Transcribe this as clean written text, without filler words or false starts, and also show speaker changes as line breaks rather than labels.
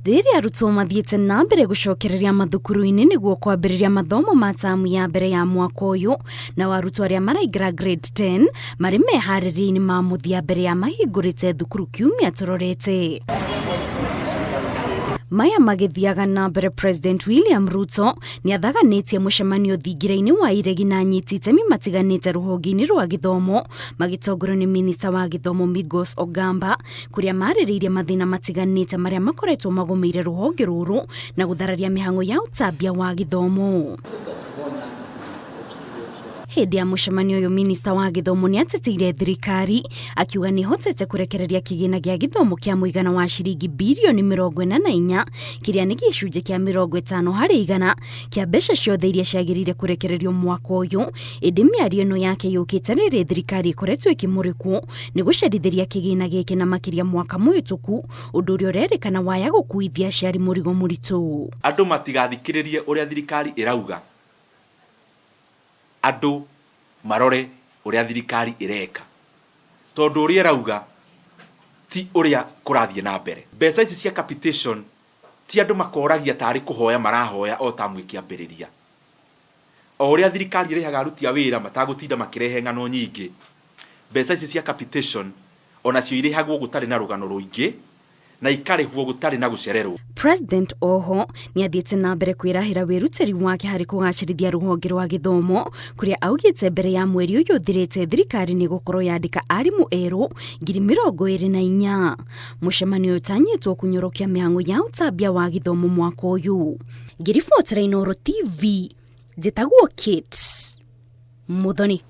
Rĩrĩa arutwo mathiĩte na mbere gũcokereria mathukuru-inĩ nĩguo kwambĩrĩria mathomo ma tamu ya mbere ya mwaka ũyũ, nao arutwo arĩa maraingĩra grade 10 marĩ meharĩria-inĩ ma mũthia mbere ya mahingũrĩte thukuru kiumia tũrorete. Maya magĩthiaga na mbere President William Ruto nĩ athaganĩtie mũcemanio thingira-inĩ wa iregi na anyiti itemi matiganĩte rũhonge-inĩ rwa gĩthomo magĩtongorio nĩ minista wa gĩthomo Migos Ogamba kũrĩa marĩrĩirie mathĩna matiganĩte marĩa makoretwo magũmĩire rũhonge rũrũ na gũthararia mĩhang'o ya ũtambia wa gĩthomo. Hĩndĩ ya mũcemanio ũyũ minista wa gĩthomo nĩ ateteire thirikari akiuga nĩ ĩhotete kũrekereria kĩgĩna gĩa gĩthomo kĩa mũigana wa ciringi birioni 44 kĩrĩa nĩ gĩcunjĩ kĩa 50% kĩa mbeca ciothe iria ciagĩrĩire kũrekererio mwaka ũyũ. Ĩndĩ mĩario ĩno yake yũkĩte rĩrĩ thirikari ĩkoretwo ĩkĩmũrĩkwo nĩ gũcerithĩria kĩgĩna gĩkĩ na makĩria mwaka mũhĩtũku, ũndũ ũrĩa ũrerĩkana waya gũkuithia aciari mũrigo mũritũ.
Andũ matigathikĩrĩrie ũrĩa thirikari ĩrauga, andũ marore ũrĩa thirikari ĩreka, tondũ ũrĩa ĩrauga ti ũrĩa kũrathiĩ na mbere. Mbeca ici cia capitation ti andũ makoragia tarĩ kũhoya marahoya o tamu ĩkĩambĩrĩria. O ũrĩa thirikari ĩrĩhaga aruti a wĩra matagũtinda makĩrehe ng'ano nyingĩ, mbeca ici cia capitation o nacio irĩhagwo gũtarĩ na rũgano rũingĩ na ikarĩhwo gũtarĩ na gũcererwo.
President oho nĩathiĩte na mbere kwĩrahĩra wĩrutĩri wake harĩ kũgacĩrithia rũhonge rwa gĩthomo kũrĩa augĩte mbere ya mweri ũyũ ũthirĩte thirikari nĩ gũkorwo yandĩka arimũ erũ 24,000. Mũcemanio ũyũ ũtanyĩtwo kũnyorokia mĩhang'o ya ũtambia wa gĩthomo mwaka ũyũ. Ngĩribotera Inooro TV, njĩtagwo Kate Muthoni.